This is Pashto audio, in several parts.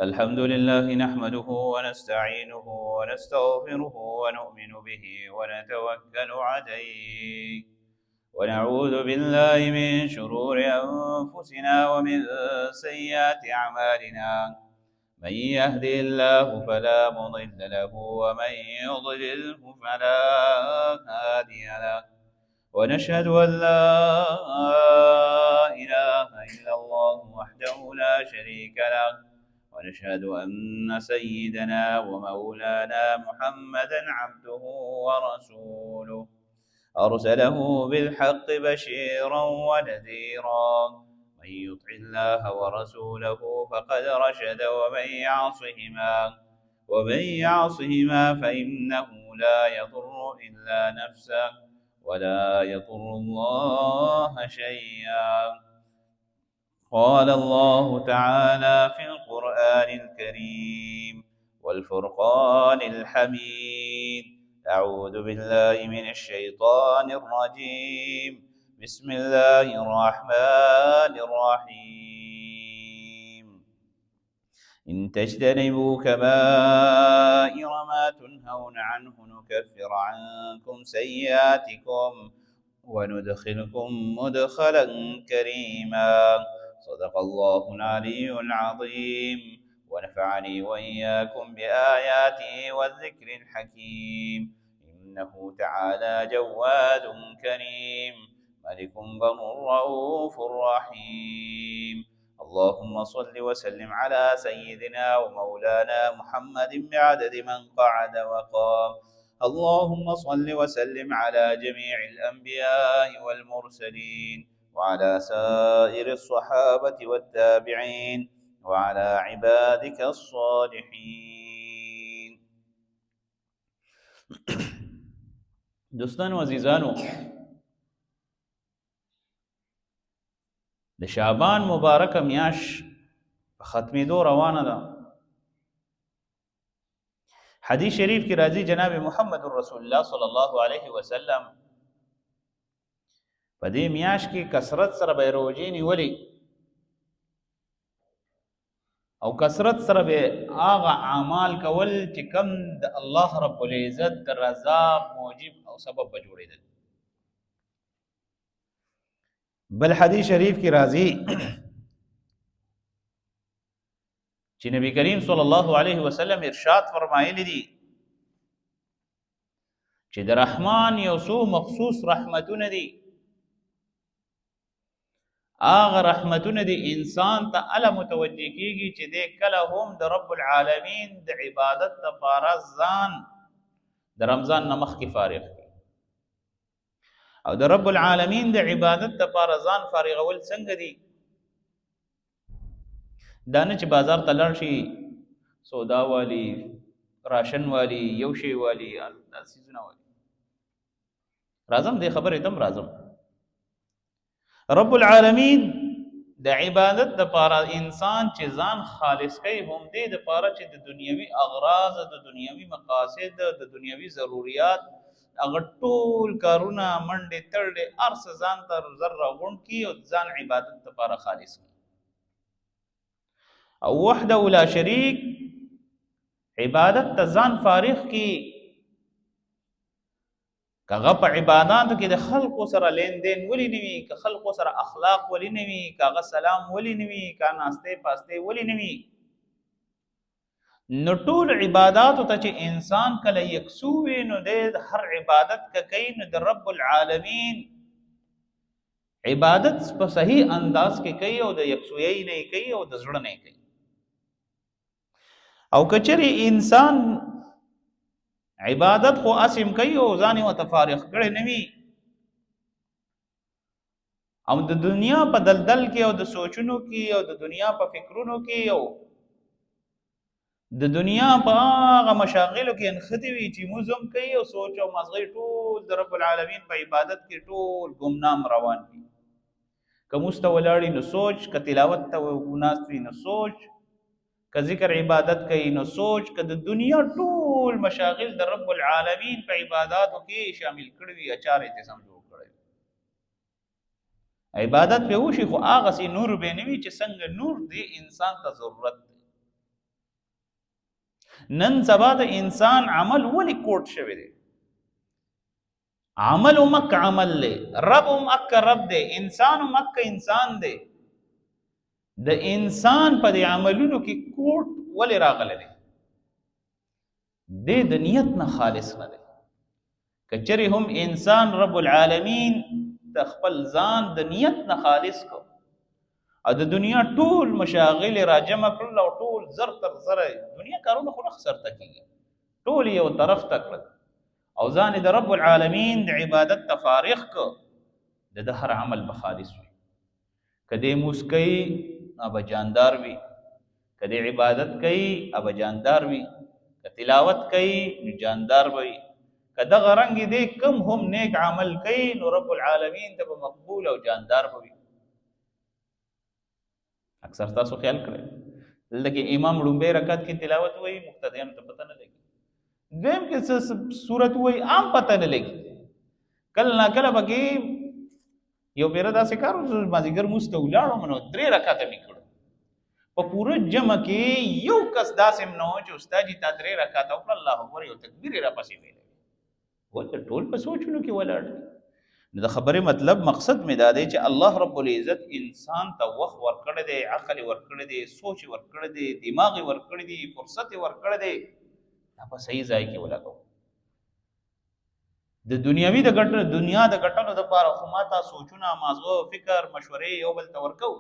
الحمد لله نحمده ونستعينه ونستغفره ونؤمن به ونتوكل عليه، ونعوذ بالله من شرور أنفسنا ومن سيئات أعمالنا. من يهده الله فلا مضل له ومن يضلله فلا هادي له، ونشهد أن لا إله إلا الله وحده لا شريك له، ونشهد أن سيدنا ومولانا محمدا عبده ورسوله، أرسله بالحق بشيرا ونذيرا. من يطع الله ورسوله فقد رشد، ومن يعصهما فإنه لا يضر إلا نفسه ولا يضر الله شيئا. قال الله تعالى في القرآن الكريم والفرقان الحميد: أعوذ بالله من الشيطان الرجيم، بسم الله الرحمن الرحيم. إن تجتنبوا كبائر ما تنهون عنه نكفر عنكم سيئاتكم وندخلكم مدخلا كريما. صدق الله العلي العظيم، ونفعني وإياكم بآياته والذكر الحكيم. إنه تعالى جواد كريم، ملك بر رؤوف رحيم. اللهم صل وسلم على سيدنا ومولانا محمد بعدد من قعد وقام. اللهم صل وسلم على جميع الأنبياء والمرسلين، وعلى سائر الصحابة والتابعين، وعلى عبادك الصالحين. دوستانو عزیزانو، د شعبان مبارکه میاش په ختمېدو روانه ده. حدیث شریف کې راځي جناب محمد رسول الله صلی الله علیه وسلم په دې میاش کې کثرت سره به روژې نیولې او کثرت سره به هغه اعمال کول چې کم د الله رب العزت د رضا موجب او سبب به جوړېدل. بل حدیث شریف کې راځي چې نبی کریم صلی الله علیه وسلم ارشاد فرمایلی دي چې د رحمان یو څو مخصوص رحمتونه دي، هغه رحمتونه دي انسان ته اله متوجه کیږي چې دی کله هم د رب العالمین د عبادت لپاره ځان د رمضان نه مخکې فارغ کړي. او د رب العالمین د عبادت لپاره ځان فارغول څنګه دي؟ دا نه چې بازار ته لاړ شي، سودا والی، راشن والی، یو شی والی، دا څیزونه والی. راځم دې خبرې ته هم راځم. رب العالمین د عبادت دپاره انسان چې ځان خالص کوي، هم دې دپاره چې د دنیوي اغراض، د دنیوي مقاصد، د دنیوي ضروریات هغه ټول کارونه، منډې تړلې، هر څه ځان ته زر راغونډ کړي او ځان عبادت دپاره خالص کړي. او وحده لا شریک عبادت ته ځان فارغ کړي. که هغه په عباداتو کې د خلقو سره لین دین ولې نه وي، که خلقو سره اخلاق ولې نه وي، که هغه سلام ولې نه وي، که ناستې پاستې ولې نه وي، نو ټول عباداتو ته چې انسان کله یکسو وي، نو دی هر عبادت که کوي نو د رب العالمین عبادت په صحیح انداز کې کوي او د یکسویۍ نه یې کوي او د زړه نه یې کوي. او که چېرې انسان عبادت خو اسم کوي او ځان یې ورته فارغ کړی نه وي، او د دنیا په دلدل کې او د سوچونو کې او د دنیا په فکرونو کې او د دنیا په هغه مشاغلو کې نښتې وي چې لمونځ هم کوي او سوچ او مازغه یې ټول د رب العالمین په عبادت کې ټول ګمنام روان وي. که لمونځ ته ولاړ نو سوچ، که تلاوت ته ناست وي نو سوچ، که ذکر عبادت کوي نو سوچ، که د دنیا ټول مشاغل د رب العالمین په عباداتو کې شامل کړي وي، اچار یې سم جوړ کړی. عبادت به وشي، خو هغسې نور به نه وي چې څنګه نور دی انسان ته ضرورت دی. نن سبا د انسان عمل ولې کوټ شوی دی؟ عمل هم اک عمل دی، رب هم اک رب دی، انسان هم اک انسان دی. د انسان په دې عملونو کې کوټ ولې راغلی دی؟ دی د نیت نه خالص نه دی. که چېرې هم انسان رب العالمین ته خپل ځان د نیت نه خالص کو او د دنیا ټول مشاغل راجمع کړل او ټول زر تر زره دنیا کارونه خو نه سرته کېږي، ټول یو طرف ته کړل او ځان د رب العالمین د عبادت ته فارغ کو، د ده هر عمل به خالص وي. که دی لمونځ کوي به جاندار وي، که دی عبادت کوي به جاندار وي، که تلاوت کوي نو جاندار به وي، که دغه رنګ دی کم هم نیک عمل کوي نو رب العالمین ته به مقبول او جاندار به وي. اکثر تاسو خیال کړئ دلته کې امام ړومبی رکعت کې تلاوت وایي، مقتدیانو ته پته نه لګي، دویم کې څه سورت وایي عام پته نه لګي. کله نا کله پکې یو پیره داسې کار وشو، مازدیګر لمونځ ته ولاړم نو 3 رکعته مې کړو. په پوره جمع کې یو کس داسې هم نه و چې استاد جي تا 3 رکعته وکړه، الله اکبر، یو تکبیر یې راپسې ویلی. ولې ټول په سوچونو کې ولاړ دي. نو د خبرې مطلب مقصد مې دا دی چې الله رب العزت انسان ته وخت ورکړی دی، عقل یې ورکړی دی، سوچ یې ورکړی دی، دماغ یې ورکړی دی، فرصت یې ورکړی دی، دا په صحیح ځای کې ولګوو. د دنیوي د ګټلو دنیا د ګټلو دپاره خو ما ته سوچونه، مازغه، فکر، مشورې یو بل ته ورکوو،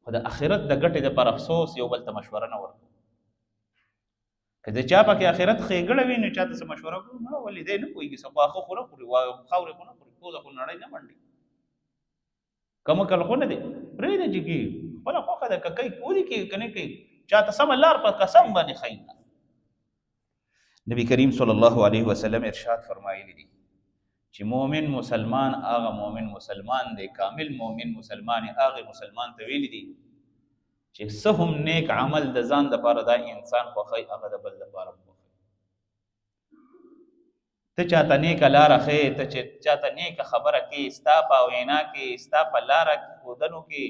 خو د آخرت د ګټې دپاره افسوس یو بل ته مشوره نه ورکوو. که د چا پکې آخرت ښېګړه وي نو چا ته څه مشوره کوو، مړه ولې دی نه پوهېږي، څه خواښه خو نه خوري، خاورې خو نه خوري، پوزه خو نړۍ نه منډي، کم عقل خو نه دی، پرېږده چې کوي خپله خوښه ده، که کوي ودې کوي، که نه کوي چا ته سمه لار په قسم باندې ښیي نه. نبی کریم صلی الله علیه وسلم ارشاد فرمایلی دی چې مؤمن مسلمان هغه مؤمن مسلمان دی، کامل مؤمن مسلمان هغه مسلمان ته ویلی دی چې څه هم نیک عمل د ځان دپاره دا انسان خوښوي، هغه د بل دپاره هم خوښوي. ته چاته نیکه لاره ښیې، ته چې چاته نیکه خبره کوې، ستا په وینا کې، ستا په لاره کې ښودنو کې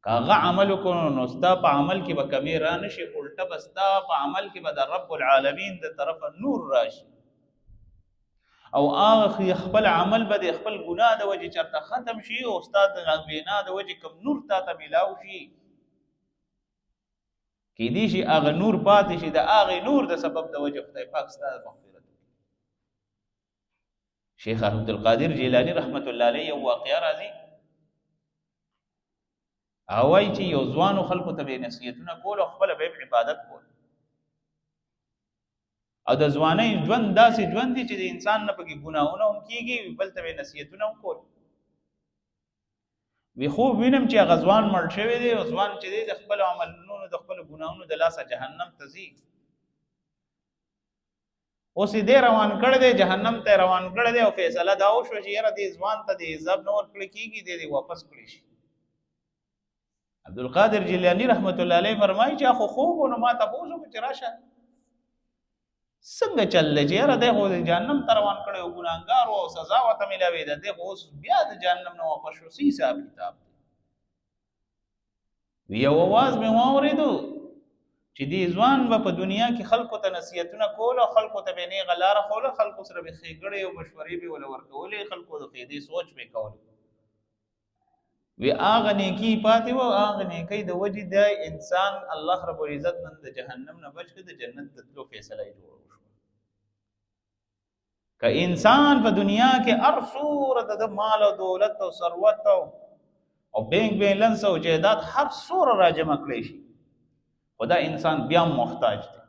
که هغه عمل وکړو نو ستا په عمل کې به کمی را نه شي، الټه به ستا په عمل کې به د رب العالمین د طرفه نور راشي او هغه خپل عمل به د خپل ګناه د وجې چېرته ختم شي او ستا د وینا د وجې کوم نور تا ته میلاو شي، کیدی شي هغه نور پاتې شي، د هغې نور د سبب د وجې خدای پاک ستا مغفرت وکړي. شیخ عبدالقادر جیلانی رحمت الله علیه یو واقعه راځي، هغه وایي چې یو ځوانو خلکو ته به یې نصیحتونه کول او خپله به یې عبادت کول، او د ځوانۍ ژوند داسې ژوند دی چې د انسان نه پکې ګناهونه هم کېږي، بل ته به یې نصیحتونه هم کول. وی خوب وینم چې هغه ځوان مړ شوی دی او ځوان چې دی د خپلو عملونو د خپلو ګناهونو د لاسه جهنم ته ځي، اوس یې دی روان کړی دی، جهنم ته روان کړی دی، او فیصله دا وشوه چې یاره دې ځوان ته دې عذاب نه ورکړل کېږي، دی دې واپس کړی شي. عبدالقادر جیلانی رحمت الله علیه فرمایي چې خو خوب نو ما تپوس وکړو چې راشه څنګه چل دی چې یاره دی خو د جهنم ته روان کړی او ګناهګار و او سزا ورته میلاوېده، دی خو اوس بیا د جهنم نه واپس شو، څه حساب کتاب دی؟ یو اواز مې واورېدو چې دې ځوان به په دنیا کې خلکو ته نصیحتونه کول او خلکو ته به یې نېغه لاره ښوله، خلکو سره به ښېګړې او مشورې به یې ورله ورکولې، خلکو د فایدې سوچ به یې کولو. وی هغه نیکی پاتې وه، هغه نیکۍ د وجې د انسان الله رب العزت نن د جهنم نه بچ کړ، د جنت د تلو فیصله یې جوړه وشوه. که انسان په دنیا کې هر څومره د ده مال او دولت او ثروت او بینک بیلنس او جایداد هر څومره راجمع کړی شي، خو دا انسان بیا محتاج دی.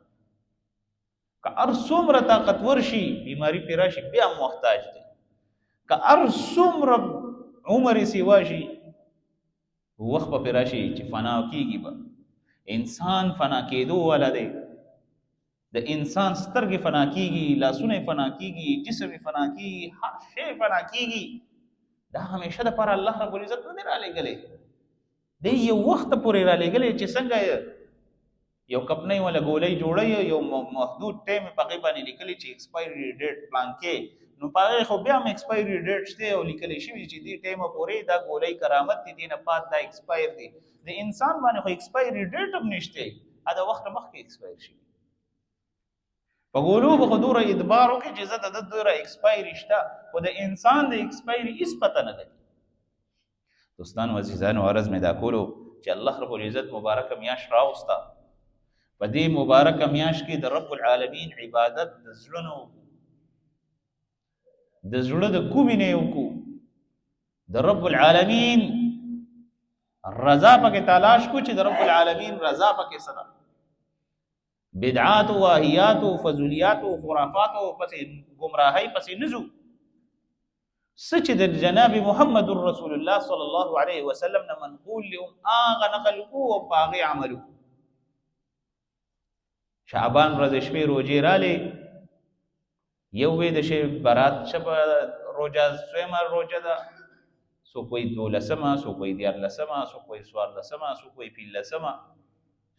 که هر څومره طاقتور شي، بیماری پرې راشي، بیا محتاج دی. که هر څومره عمر یې سیوا شي، وخت به پرې راشي چې فنا کېږي به. انسان فنا کېدو والا دی. د انسان سترګې فنا کېږي، لاسونه یې فنا کېږي، جسم یې فنا کېږي، هر شی فنا کېږي. دا همیشه دپاره الله رب العزت نه دی رالیږلی، دی یو وخت پورې رالیږلی چې څنګه یو کمپنۍ ولا ګولۍ جوړوي، یو محدود ټایم یې په هغې باندې لیکلی چې ایکسپایري ډیټ پلان کې، نو په هغې خو بیا هم ایکسپایري ډیټ شته او لیکل شوي چې دې ټایمه پورې دا ګولۍ کرامت دي، دې نه پات دا ایکسپایر دي. د انسان باندې خو ایکسپایري ډیټ هم نشته، دا وخت مخکې ایکسپایر شي. په ګولو به خو دومره اعتبار وکړي چې زه د ده دومره ایکسپایري شته، خو د انسان د ایکسپایري هېڅ پته نه لګي. دوستانو عزیزانو، عرض مې دا کولو چې الله رب العزت مبارکه میاشت راوسته. په دې مبارکه میاشت کې د رب العالمین عبادت د زړه نه وکړو، د زړه د کومې نه یې وکړو، د رب العالمین رضا پکې تلاش کو چې د رب العالمین رضا پکې څه ده. بدعات او واهیات او فضولیات او خرافات او پسې ګمراهۍ پسې نه ځو. څه چې د جناب محمد رسول الله صلی الله علیه وسلم نه منقول دی هم هغه نقل کو او په هغې عمل وکړو. شعبان ورځې شپې روژې رالې، یو وی د شی برات شپه روژه، څویمه روژه ده، څوک وایي دولسمه، څوک وایي دیارلسمه، څوک وایي څوارلسمه، څوک وایي پنځلسمه،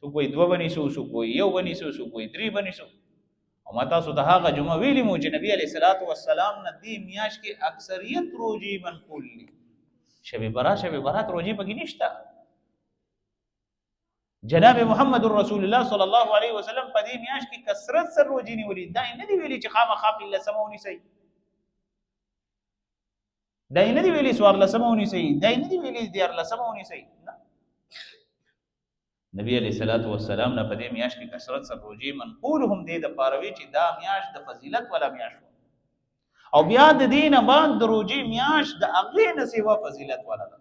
څوک وایي دوه به نیسو، څوک وایي یو به نیسو، څوک وایي درې به نیسو. او ما تاسو ته هغه جمعه ویلي مو چې نبی علیه الصلاة والسلام نه دې میاشت کې اکثریت روژې منقول دي. شب برات، شب برات روژې پکې نشته. جناب محمد رسول الله صلی الله علیه وسلم په دې میاشت کې کثرت سره روژې نیولې. دا یې نه دي ویلي چې خامخا پنځلسمه ونیسئ، دا یې نه دي ویلي څوارلسمه ونیسئ، دا یې نه دي ویلي دیارلسمه ونیسئ. نه، نبی علیه الصلاة والسلام نه په دې میاشت کې کثرت سره روژې منقول هم دې دپاره وي چې دا میاشت د فضیلت والا میاشت وه، او بیا د دې نه بعد د روژې میاشت د هغې نه سوا فضیلت والا ده.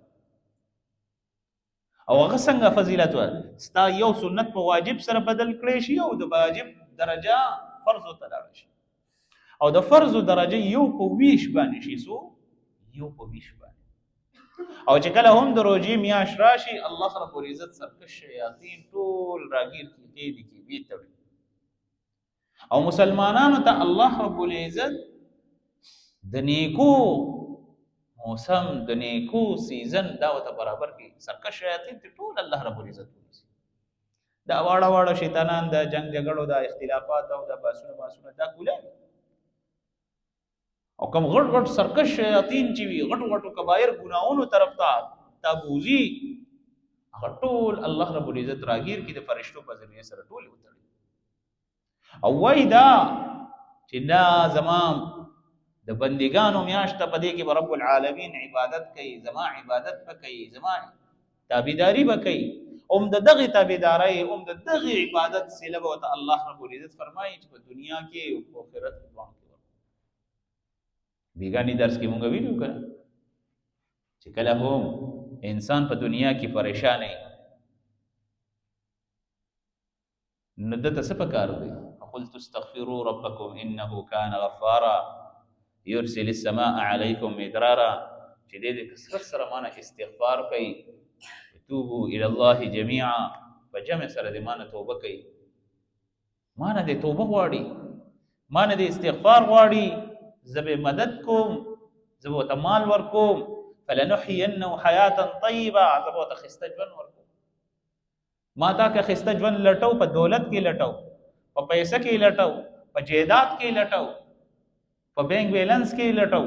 او هغه څنګه فضیلت وه؟ ستا یو سنت په واجب سره بدل کړی شي او د واجب درجه فرض ته لاړه شي، او د فرض درجه یو په ویش باندې شي، څو یو په ویش باندې. او چې کله هم د روژې میاشت راشي، الله رب العزت سرکش شیاطین ټول راګیر کړي، قیدي کړي، ویې تړي. او مسلمانانو ته الله رب العزت د نیکو موسم، د نیکو سیزن دا ورته برابر کړي. سرکش شیاطین ته ټول الله رب العزت ونیسي. دا واړه واړه شیطانان د جنگ جګړو، دا اختلافات او دا باسونه باسونه دا کولی. او کوم غټ غټ سرکش شیاطین چې وي، غټ غټو کبایر ګناهونو طرف ته تابوزي، هغه ټول الله رب العزت راګیر کړي د فرشتو په ذریعه سره ټول وتړي. او وایي دا چې دا زما د بندګانو میاشت په دې کې به رب العالمین عبادت کوي، زما عبادت به کوي، زما تابعداري به کوي. هم د دغې تابعدارۍ، هم د دغې عبادت صله به ورته الله رب العزت فرمایي چې په دنیا کې او په آخرت کې دواړو کې ورکړي. بیګاني درس کې مونږ ویلو که نه چې کله هم انسان په دنیا کې پریشان وي نو ده ته څه پکار دی؟ فقلت استغفروا ربکم انه کان غفارا یرسل السماء علیکم مدرارا، چې دې د کثرت سره مانه استغفار کوي، توبو الی الله جمیعا، په جمع سره دې مانه توبه کوي، مانه دې توبه غواړي، مانه دې استغفار غواړي، زه به مدد کوم، زه به ورته مال ورکوم، فلنحینه حیاتا طیبه، زه به ورته ښایسته ژوند ورکوم. ما تا که ښایسته ژوند لټو، په دولت کې لټو، په پیسه کې لټو، په جیداد کې لټو، په بینک بیلنس کې لټو،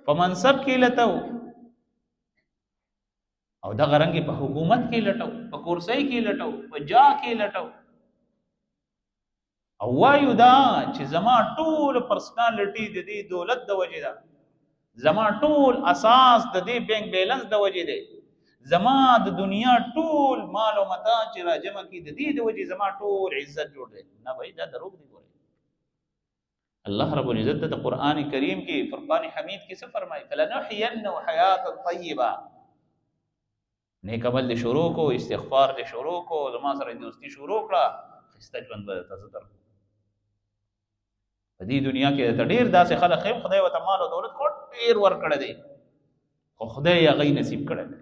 په منصب کې لټو، او دغه رنګ په حکومت کې لټو، په کورسۍ کې لټو، په جا کې لټو، او وایو دا چې زما ټول پرسنالټي د دې دولت د وجې ده، زما ټول اساس د دې بینک بیلنس د وجې دی، زما د دنیا ټول مال او متاع چې راجمع کړي د دې د وجې زما ټول عزت جوړ دی. نه بھائی، دا دروغ دی. ګورئ الله رب العزت د قرآن کریم کې فرقان حمید کې څه فرمایي؟ فلنحینه حیاتا طیبه. نیک عمل دې شروع کو، استغفار دې شروع کو، زما سره دوستي شروع کړه، ښایسته ژوند به درته زه درکړم. په دې دنیا کې درته ډېر داسې خلک ښیم، خدای ورته مال او دولت خو ډېر ورکړی دی، خو خدای یې هغوی نصیب کړی دی.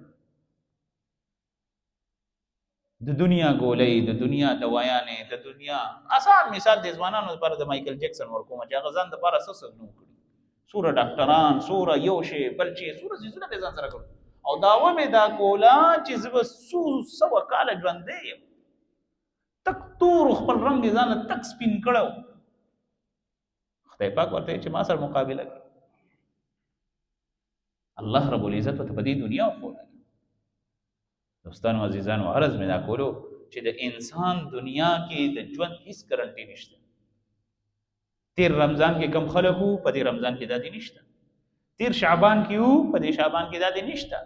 د دنیا ګولۍ، د دنیا دوایانې، د دنیا آسان مثال د ځوانانو لپاره د مایکل جکسن ورکوم چې هغه ځان دپاره څه څه نه وکړي، څومره ډاکټران، څومره یو شی بل شی، څومره څیزونه به ځان سره کړو، او دعوه مې دا کوله چې زه به څو سوه کاله ژوندی یم، تک تور خپل رنګ یې ځانه تک سپین کړی و. خدای پاک ورته چې ما سره مقابله کوي. الله رب العزت ورته په دې دنیا وښوده. دوستانو عزیزانو، عرض مې دا کولو چې د انسان دنیا کې د ژوند هیڅ ګارنټي نشته. تیر رمضان کې کم خلک وو، په دې رمضان کې دا دې نشته. تیر شعبان کې وو، په دې شعبان کې دا دې نشته.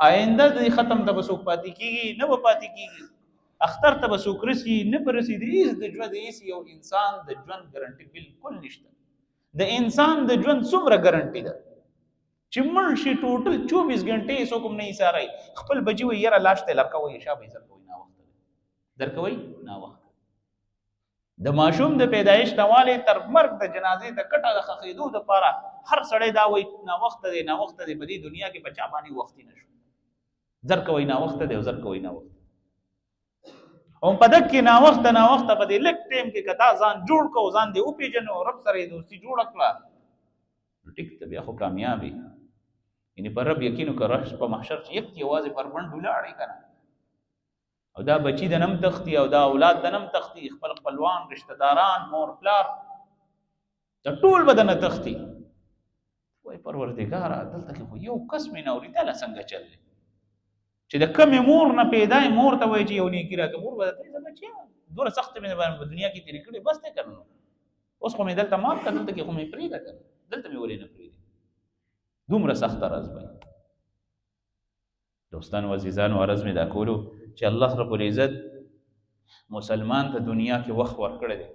آینده د ختم ته به څوک پاتې کېږي؟ نه به پاتې کېږي. اختر ته به څوک رسي؟ نه به رسي. د هیڅ د ژوند، هیڅ یو انسان د ژوند ګارنټي بالکل نشته. د انسان د ژوند څومره ګارنټي ده چې مړ شي ټوټل 24 غنټې څوک هم نه ایساروي. خپل بچي وایي یاره لاش ته لرکوئ، شابه یې درکوئ، ناوخته دی درکوئ، ناوخته. د ماشوم د پیدایش نه والې تر مرګ د جنازې د کټه د ښخېدو دپاره هر سړی دا وایي ناوخته دی، ناوخته دی. په دې دنیا کې په چا باندې وختي نه شو. زر کوئ ناوخته دی او زر کوئ ناوخته. هم په دک کې ناوخته ناوخته په دې لږ ټایم کې که تا ځان جوړ کړو، ځان دې وپېژنو، رب سره یې دوستي جوړه کړه، نو ټیک ته بیا خو کامیاب یې. یعنې پر رب یقین وکړه، رش په محشر چې یک یوازې پر بنډ ولاړې که نه، او دا بچی د نم تختی او دا اولاد د نم تختی، خپل خپلوان، رشتہ داران، مور پلار، د ټول بدن تختی. وای پروردګاره، دلته کې خو یو کس مې نه اوري، دا له څنګه چل دی چې د کمې مور نه پیدا یې مور ته وایي چې یو نیکي راکړه، مور به درته وایي، زه بچیه دومره سختې مې په دنیا کې تېرې کړې، بس دی که نه، اوس خو مې دلته معاف کړه، دلته کې خو مې پرېږده که نه، دلته مې ولې نه پرېږدي؟ دومره سخته ورځ به. دوستانو عزیزانو، عرض مې دا کولو چې الله رب العزت مسلمان ته دنیا کې وخت ورکړی دی،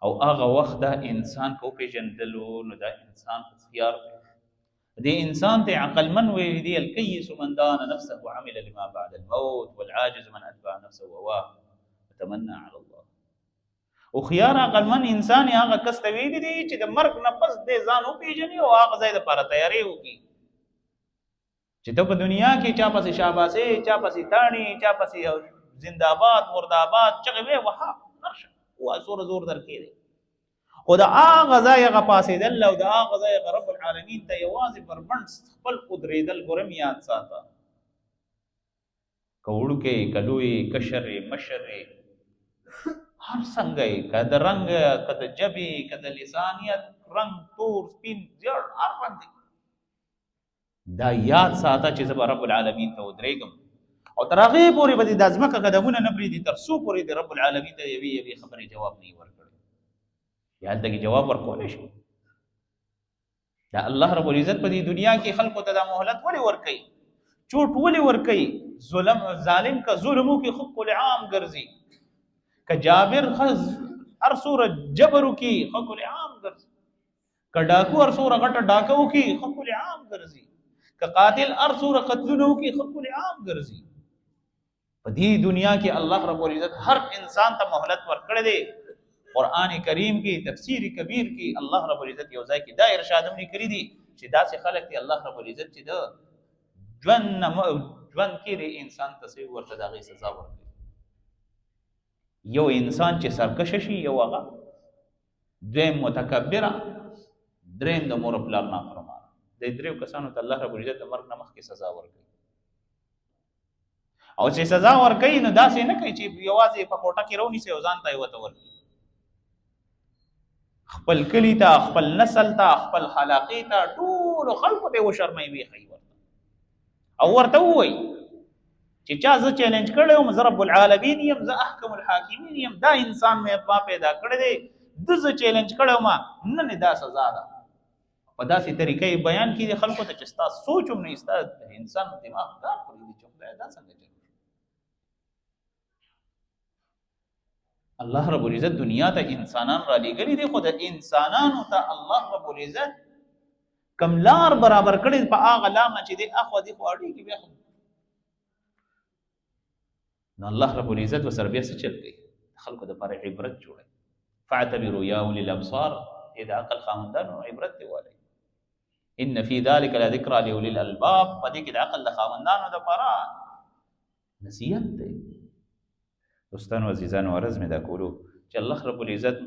او هغه وخت دا انسان که وپېژندلو نو دا انسان هوښیار دی. دې انسان ته عقلمن ویلي دي، الکیس من دان نفسه وعمل لما بعد الموت والعاجز من اتبع نفسه هواه وتمنى على الله. هوښیار عقلمن انسان یې هغه کس ته ویلي دي چې د مرګ نه پس دې ځان وپېژني او هغه ځای دپاره تیاری وکړي. چې ته په دنیا کې چا پسې شاباسې، چا پسې تاڼي، چا پسې زنده‌آباد مرداباد چغې وې وهه، نرشه وه، څومره زور درکې دی، خو د هغه ځای هغه پاڅېدل او د هغه ځای هغه رب العالمین ته یوازې پر بنډ خپل ودرېدل ګورم یاد ساته. که وړوکی، که لوی، کشر یې، مشر یې، هر څنګه یې، که د رنګ، که د ژبې، که د لسانیت، رنګ تور، سپین، زیړ، هر رنګ دی، دا یاد ساته چې زه به رب العالمین ته ودرېږم او تر هغې پورې به دې دا ځمکه قدمونه نه پرېږدي تر څو پورې د رب العالمین ته یوې یوې خبرې جواب نه وي ورکړی. یا هلته کې جواب ورکولی شي. دا الله رب العزت په دې دنیا کې خلکو ته دا مهلت ولې ورکوي، چوټ ولې ورکوي؟ ظلم ظالم که ظلم وکړي خو کل عام ګرځي، که جابر هر څومره جبر وکړي خو کل عام ګرځي، که ډاکو هر څومره غټه ډاکه وکړي خو کل عام ګرځي، که قاتل هر څومره قتلونه وکړي خو کل عام ګرځي. په دې دنیا کې الله رب العزت هر انسان ته مهلت ورکړی دی. قرآن کریم کې تفسیر کبیر کې الله رب العزت یو ځای کې دا ارشاد هم لیکلی دی چې داسې خلک دي الله رب العزت چې د ژوند ژوند کې د انسان ته څه ورته د هغې سزا ورکوي. یو انسان چې سرکشه شي، یو هغه، دویم متکبره، دریم د مور پلار نافرمانه. د دریو کسانو ته الله رب العزت د مرګ نه مخکې سزا ورکوي. او چې سزا ورکوي نو داسې نه کوي چې یوازې په کوټه کې راونیسي او ځان ته یې ورته ورکړي، خپل کلي ته، خپل نسل ته، خپل خلاقې ته، ټولو خلکو ته یې وشرموي، ویښوي ورته او ورته ووایي چې چا زه چیلنج کړی وم، زه رب العالمین یم، زه احکم الحاکمین یم، دا انسان مې ما پیدا کړی دی، ده زه چیلنج کړی وم، نن یې دا سزا ده. په داسې طریقه یې بیان کړي خلکو ته چې ستا سوچ هم نه وي، ستا د انسان دماغ کار پرېږدي چې خدایه دا څنګه چل. الله رب العزت دنیا ته انسانان را لېږلي دي، خو د انسانانو ته الله رب العزت کم لار برابر کړی په هغه لار نه چې دی اخوا دې خو اړیږي بیا نو الله رب العزت ورسره بیا څه چل کوي؟ خلکو دپاره عبرت جوړوي. فاعتبروا یا اولي الابصار، ای د عقل خاوندانو عبرت دی والئ. ان فی ذلک لذکری لاولی الالباب، په دې کې د عقل د خاوندانو دپاره نصیحت دی. دوستانو عزیزانو، عرض مې دا کولو چې الله رب العزت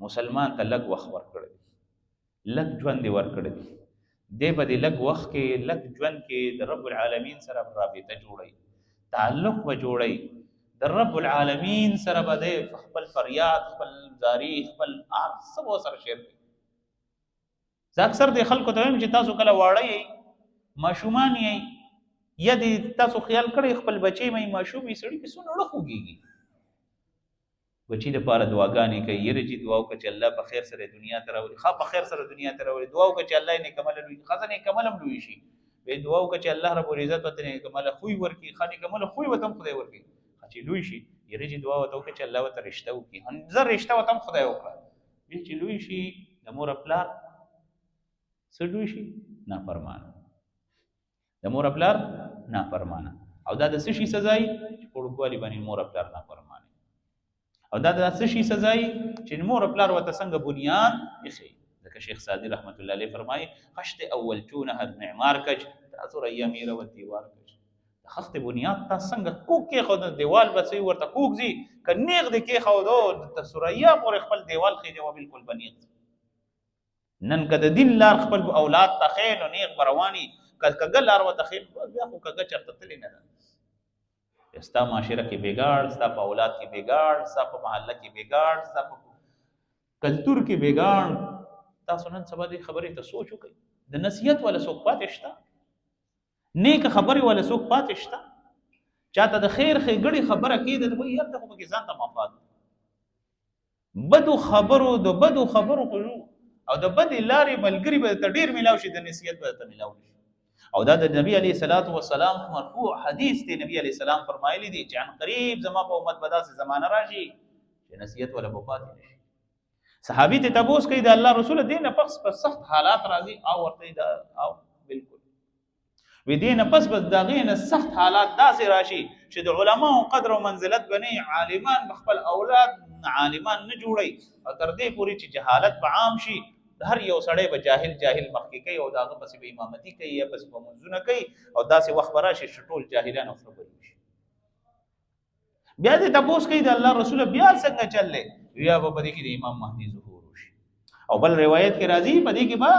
مسلمان ته لږ وخت ورکړی دی، لږ ژوند یې ورکړی دی. دی په دې لږ وخت کې، لږ ژوند کې د رب العالمین سره رابطه جوړوي، تعلق به جوړوي، د رب العالمین سره به دی خپل فریاد، خپل زاری، خپل هر څه به سره شیر کوي. زه اکثر د خلکو ته وایم چې تاسو کله واړه یئ، ماشومان یئ، یا دې تاسو خیال کړی خپل بچی مې ماشوم یې سړي کې څونه ړه خوږېږي، بچی لپاره دعاګانې کوي، یره چې دعا وکړه چې الله په خیر سره دنیا ته راولي، ښه په خیر سره دنیا ته راولي، دعا وکړه چې الله یې نیکمله لوی کړي، ښځه نیکمله هم لوی شي، بیا دعا وکړه چې الله رب العزت ورته نیکمله خوی ورکړي، ښه نیکمله خوی ورته هم خدای ورکړي، ښه چې لوی شي یره چې دعا ورته وکړه چې الله ورته رشته وکړي، زه رشته ورته هم خدای وکړه، بیا چې لوی شي د مور پلار څه لوی شي؟ نافرمانه، د مور پلار نافرمانه. او دا د څه شي سزا چې په وړوکوالي باندې مور پلار نافرمانه، او دا د څه شي سزا چې مور پلار ورته څنګه بنیاد ایښی. ځکه شیخ سعدي رحمت الله علیه فرمایي خشت اول چونه هر معمار کج تاثر میره و دیوار کج. د خښتې بنیاد تا څنګه کوک کېښود، دیوال به څه ورته کوک ځي، که نیغ دې کېښودو تر ثریا پورې خپل دیوال خېژوه، بالکل به نیغ ځي. نن که د دین لار خپل اولاد ته ښیې نو نیغ به رواني، که کږه لار ورته ښیې بیا خو کږه چېرته تللې نه ده. ستا معاشره کې بګاړ، ستا په اولاد کې بګاړ، ستا په محله کې بګاړ، ستا په کلتور کې بګاړ. تاسو نن سبا دې خبرې ته سوچ وکړئ، د نصیحت والا څوک پاتې شته؟ نیکه خبرې والا څوک پاتې شته؟ چاته د خیر ښېګړې خبره کېده ته وایي یار ته خو پکې ځان ته مفاد. بدو خبرو د بدو خبرو خو او د بدې لارې ملګري به ته ډېر میلاو شي، د نصیحت به ته میلاو شي. او دا د نبی علیه الصلاة والسلام مرفوع حدیث دی، نبی علیه السلام فرمایلی دی چې عن قریب زما په امت به داسې زمانه راشي چې نصیحت ولا به پاتې نه شي. صحابي ته تپوس کوي د الله رسول دې نه پس په سخت حالات راځي او ورته دا او بالکل وی دې نه پس به د هغې نه سخت حالات داسې راشي چې د علماو قدر او منزلت به نه، عالمان به خپل اولاد عالمان نه جوړوي، او تر دې پورې چې جهالت به عام شي، هر یو سړی به جاهل جاهل مخکې کوي او د هغه پسې به امامتي کوي یا پسې به منځونه کوي، او داسې وخت به راشي چې ټول جاهلان او خره به شي. بیا دې تپوس کوي د الله رسول بیا څنګه چل دی؟ بیا به په دې کې د امام مهدي ظهور وشي. او بل روایت کې راځي په دې کې به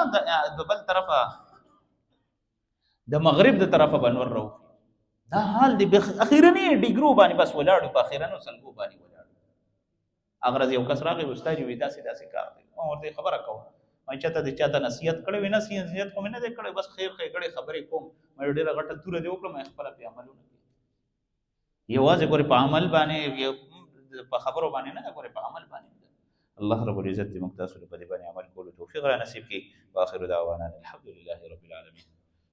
د بل طرفه د مغرب د طرفه به نور راوخي. دا حال دی اخیرنی ډیګرو باندې بس ولاړ، په اخیرنو سلګو باندې ولاړ. هغه ورځ یو کس راغی، استاد وی داسې داسې کار دی، ما ورته خبره کوم، ما چاته د چاته نصیحت کړی وي، نصیحت خو مې نه دی کړی، بس خیر ښېګړې خبرې کوم، ما ډېره غټه توره دې وکړه، ما خپله پرې عمل ونه کړ. یوازې ګورې په عمل باندې، په خبرو باندې نه، ګورې په عمل باندې. الله رب العزت دې موږ تاسو له په دې باندې عمل کولو توفیق را نصیب کړي. واخر دعوانا الحمد لله رب العالمین.